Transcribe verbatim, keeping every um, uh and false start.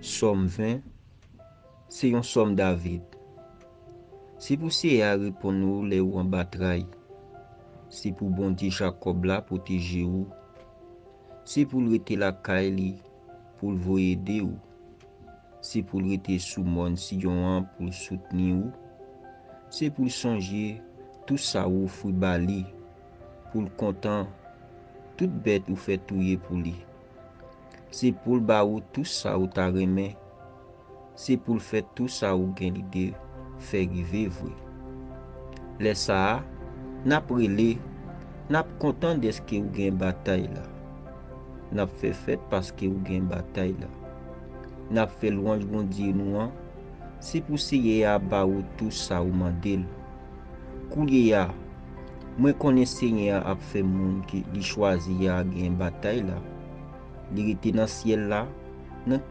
Sòm ven, se yon sòm David. Se pou Seyè a reponn ou lè ou an batay. Se pou Bondye Jakòb la pwoteje ou. Se pou l rete lakay li pou l voye ede ou. Se pou l rete sou mòn Siyon an pou l soutni ou. Se pou l sonje tou sa ou ofri ba li, pou l kontan tout bèt ou fè touye pou li. Se pou l ba ou tou sa ou ta renmen. Se pou l fè tou sa ou gen lide fè rive vre. Lè sa a, n ap rele, n ap kontan dèske ou gen batay la. N ap fè fèt paske ou gen batay la. N ap fè lwanj Bondye nou an. Se pou Seyè a ba ou tou sa ou mande l. Koulye a, mwen konnen Seyè a ap fè moun ke li chwazi a gen batay la. Li rete nan syèl la, nan